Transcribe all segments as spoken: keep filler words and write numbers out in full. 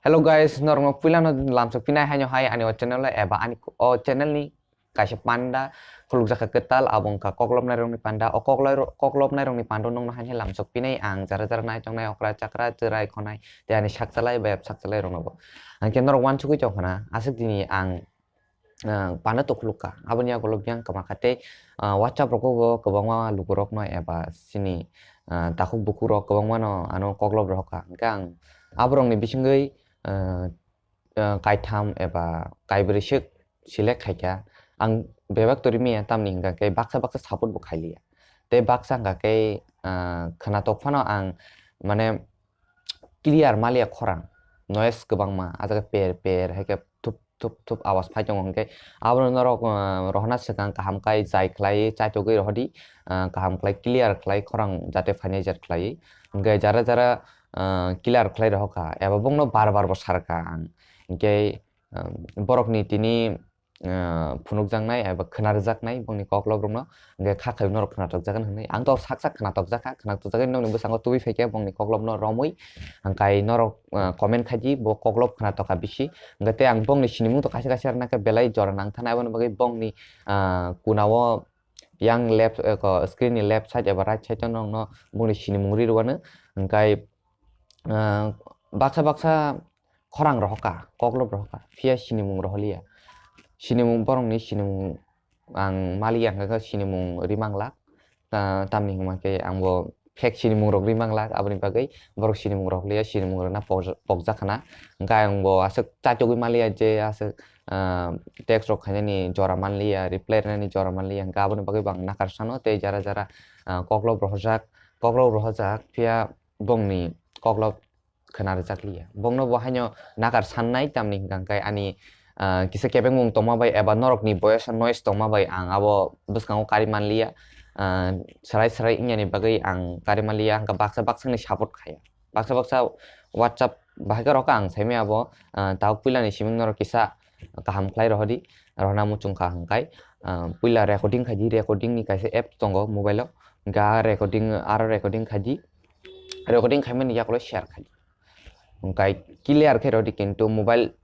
Hello guys, norokno puilano lamsok pinai haino hai ani o channel o eba ani o channel ni kaisa panda khulukjak kha kwtal, abo wngkha koklopnai rokni panda. O koklai ro-, koklopnai rokni pando nokno haino lamsok pinai ang jara jara naitongnai okra chakra chwrai khonai tei ani sakchalai bayap sakchalai rokno bo. Hwnkhe norok uansugui tong khna aswk dini ang ah, panda to khuluk kha. Aboni yagulo biyang kwma kha tei, ah, WhatsApp rogo bo kwbangma lukurokno eba chini, ah, takhuk bukurok kwbangmano ano koklop rohor kha. Hwnkhe ang aborokni bisingwi, ah, ah, kaitham eba kaibrwi swk select khaikha. Ang bebak to rimaya tamni hwnkha khe baksa baksa support bo khailiya. Tei baksa hwnkha khe, ah, khwnatok phano ang mane clear maliya khorang, noise kwbangma, ah jaga per per hai khe thup thup thup awas phai tongo, hwnkhe abono norok, ah, rohorna swkang kaham khai jai khlai chaichogwi rohordi, ah, kaham khlai clear khlai khorang jate phainai jat khlai, hwnkhe jara jara, ah, clear khlai rohor kha eba bongno bar bar bo sar kha ang, hwnkhe, ah, borokni tini ah, phunukjaknai eba khwnarwjaknai bongni koklop rokno, hwnkhe kha khaio norok khwnatok jakgani hwnwi. Ang to sak sak khwnatok jakha, khwnatok jakgani nokni bwskango tubui phaikhe bongni koklopno romwi, hwnkhe norok, ah, comment khaidi bo koklop khwnatok kha bisi. Hwnkhe tei ang bongni sinimung to kaisa kaisa rwna khe belai jora nang thani, aboni bagwi bongni, ah, kunao yang left, eh, ko screen ni left side eba right side o nokno bongni sinimung ri rwano. Hwnkhe, ah, baksa baksa khorang rohor kha, koklop rohor kha, phiya sinimung rohorliya. Sinimung, borokni sinimung ang maliya hwnkhe sinimung ri manglak. Ta-, tamni hwnkhe ang bo fake sinimung rok ri manglak, aboni bagwi borok sinimung rohorliya, sinimung rwna pokja-, pokjak khna. Hwnkhe ang bo aswk chaichogwi maliya je aswk, ah, text rok khainani jora manliya, reply rwnani jora manliya, hwnkhe aboni bagwi bo ang nakar sano tei jara jara, ah, koklop rohorjak, koklop rohorjak, phiya bongni koklop khwna rwjakliya. Bongno bo haino nakar sannai, tamni hwnkha khe ani, ah, kisa kebengmung tongma bai eba norokni boyos noise tongma bai ang abo bwskango kari manliya. Ah, swrai swrai wngyani bagwi ang kari manliya, hwnkha baksa baksani support khaya. Baksa baksa WhatsApp bahai khe rokha ang saimaya abo, ah, tabuk puilani siming norok kisa kaham khlai rohordi, rohorna muchung kha hwnkhe, ah, puila recording khaidi, recording ni kaisa app tongo mobile o, hwnkhe ah recording, aro recording khaidi, recording khaimani yagulo share khaidi. Hwnkhe clear khe rodi, kintu mobile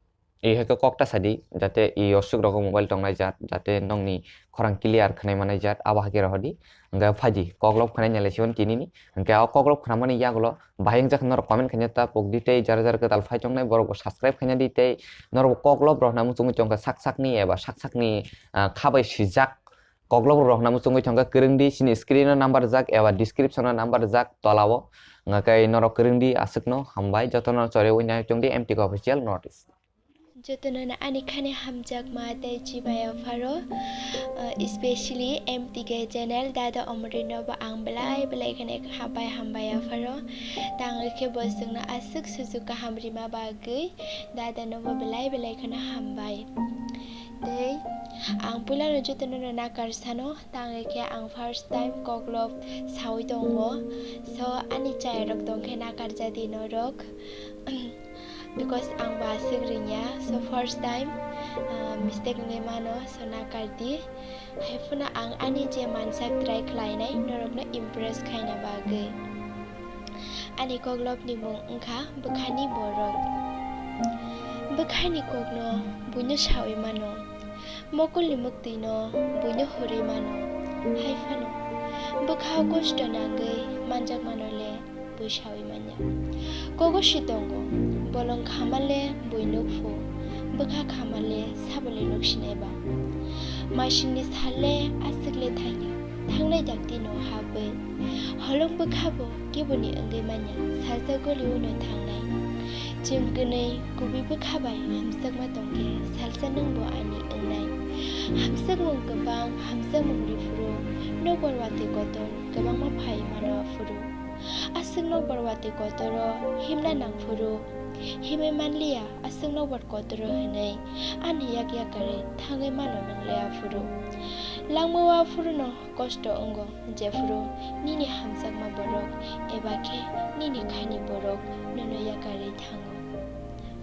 i hai khe kok ta sadi, jate i oswk rogo mobile tongnai jat, jate nokni khorang clear khwnai manai jat, abo hai khe rohordi. Hwnkhe phaidi, koklop khwnai nai lai siboni tinini. Hwnkhe o koklop khwnamani yagulo bahai wngjak norok comment khaina ta pokdi tei jara jara kwtal phai tongnai borok bo subscribe khaina di tei norok bo koklop rohorna muchungwi tongkha sak sakni eba sak sakni, ah, kha bai sijak. Koklop rok rohorna muchungwi thangkha, kwrwngdi chini screen o number rijak eba description o number rijak tola o. Hwnkhe norok kwrwngdi aswkno hambai, jotono choriwi nai tongdi M T K official notice. Jotono no ani khani hamjakma tei chibaya pharo, uh, especially M T K channel dada Omorino bo ang belai belai khani hambai hambai apharo. Tang khe bo chwngno aswk sujuk kaham rima bagwi dada no bo belai belai kheno hambai. Tei ang puilano jotono no nakar sano, tangwi khe ang first time koklop sawi tongo. So, ani chayarok tong khe nakar jadi norok. Because ang bo aswk ringya. So, first time, ah, mistake wngwi mano, so nakar di. Hai phano ang ani je mansak try khlainai norokno impress khaina bagwi. Ani koklopni mung wngkha bwkhani borok. Bwkhani kokno buino sawi mano, mokolni mwktwino buino hurwi mano. Hai phano bwkha kosto nangwi manjakmano le bui sawi manya. Kogo si tongo, bolong khama le bui nukphu, bwkha khama le sabole nuksinai ba. Masingni sal le aswk le thangya, thangnai dakti no habwi. Holong bwkha bo keboni wngwi manya, salsa goli uno thangnai. Chim kwnwi kubui bwkha bai hamsakma tongkhe, salsa nwng bo ani wngnai. Hamsakmung kwbang, hamsakmung riphuru, nokbar watwi kotor kwbangma phai mano aphuru. Aswk nokbar watwi kotoro himna nangphuru, himwi manliya aswk nokbar kotoro hwnwi ani yak yakarwi thangwi mano nwngle aphuru. Langmao aphuruno kosto wngo, jephuru nini hamjakma borok eba khe nini khani borok nono yakarwi thango.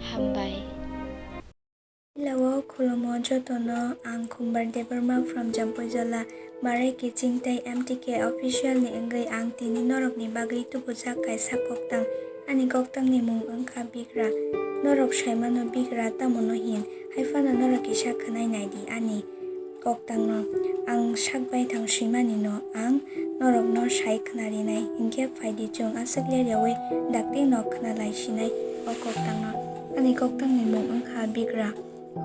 Hambai. Hello, khulumo jotono, ang Khumbar Debbarma from Jampuijala. Marai Kiching tei M T K official ni wngwi ang tini norokni bagwi tubujak kaisa koktang. Ani koktangni mung wng kha Bigra. Norok saimano Bigra tamono hin, hai phano norok kisa khwnai nai di ani koktangno. Ang sak baithang swimani'-no ang norokno sai khna rinai, hinkhe phai di, chwng aswk ler yaui dakti'-no khna lai sinai o koktangno. Ani koktangni mung wng kha Bigra.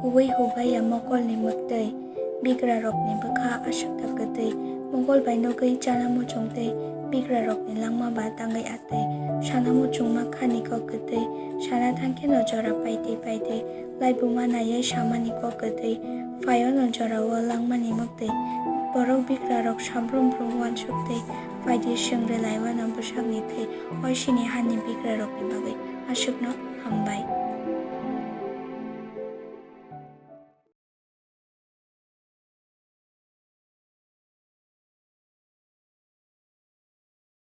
Huwi hubaiya mokolni mwktwi, bigrarokni bwkha aswk ta kwtwi. Mogol bai nugwi chana muchung tei bigrarokni langma ba tangwi atwi. Sana muchungma khani kok kwtwi, sana thangkheno jora paitwi paitwi. Laibuma naiwi samani kok kwtwi, phaio'-no jorao langmani mwktwi. Borok bigrarok sabrum brum uansuk twi, phaidi chwng rwlaiwano bwsakni thwi, oisini hani bigrarokni bagwi. Aswkno hambai.